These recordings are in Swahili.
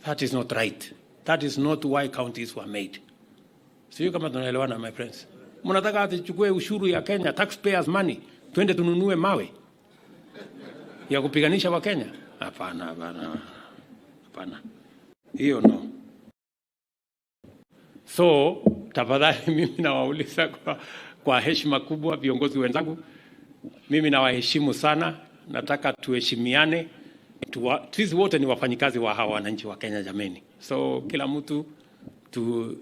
That is not right. That is not why counties were made. Sijui kama tunaelewana, my friends. Mnataka tuchukue ushuru ya Kenya, taxpayers' money, twende tununue mawe ya kupiganisha Wakenya? Hapana, hapana, hapana, hiyo no. So tafadhali, mimi nawauliza kwa heshima kubwa, viongozi wenzangu, mimi nawaheshimu sana, nataka tuheshimiane. Sisi wote ni wafanyikazi wa hawa wananchi wa Kenya, jameni. So kila mtu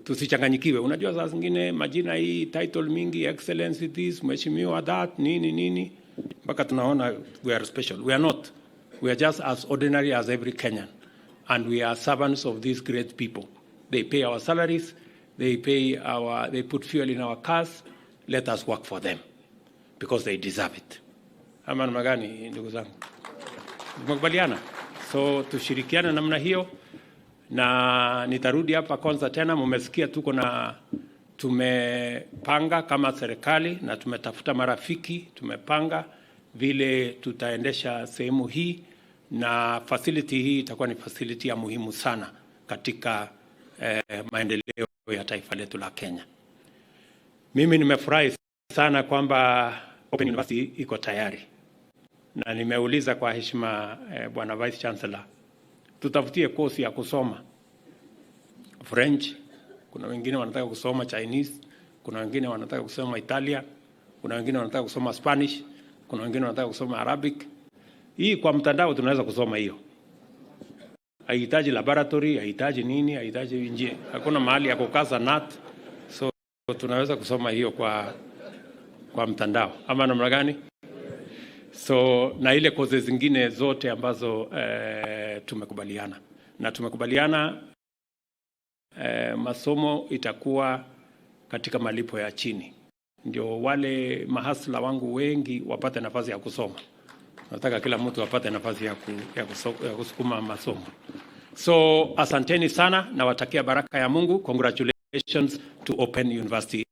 tusichanganyikiwe. Unajua saa zingine majina hii title mingi, excellency this, mheshimiwa that, nini nini, mpaka tunaona we are special. We are not. We are just as ordinary as every Kenyan, and we are servants of these great people. They pay our salaries, they put fuel in our cars. Let us work for them because they deserve it. Ama namna gani, ndugu zangu? Tumekubaliana? So tushirikiane namna hiyo, na nitarudi hapa kwanza tena. Mumesikia tuko na tumepanga kama serikali na tumetafuta marafiki, tumepanga vile tutaendesha sehemu hii, na facility hii itakuwa ni facility ya muhimu sana katika maendeleo ya taifa letu la Kenya. Mimi nimefurahi sana kwamba Open University iko tayari na nimeuliza kwa heshima Bwana Vice Chancellor, tutafutie kosi ya kusoma French. Kuna wengine wanataka kusoma Chinese, kuna wengine wanataka kusoma Italia, kuna wengine wanataka kusoma Spanish, kuna wengine wanataka kusoma Arabic. Hii kwa mtandao tunaweza kusoma hiyo, haihitaji laboratory, haihitaji nini, haihitaji nje, hakuna mahali ya kukaza nut, so tunaweza kusoma hiyo kwa mtandao ama namna gani? So na ile kozi zingine zote ambazo tumekubaliana na tumekubaliana masomo itakuwa katika malipo ya chini, ndio wale mahasla wangu wengi wapate nafasi ya kusoma. Nataka kila mtu apate nafasi ya kusukuma masomo. So asanteni sana, nawatakia baraka ya Mungu. Congratulations to Open University.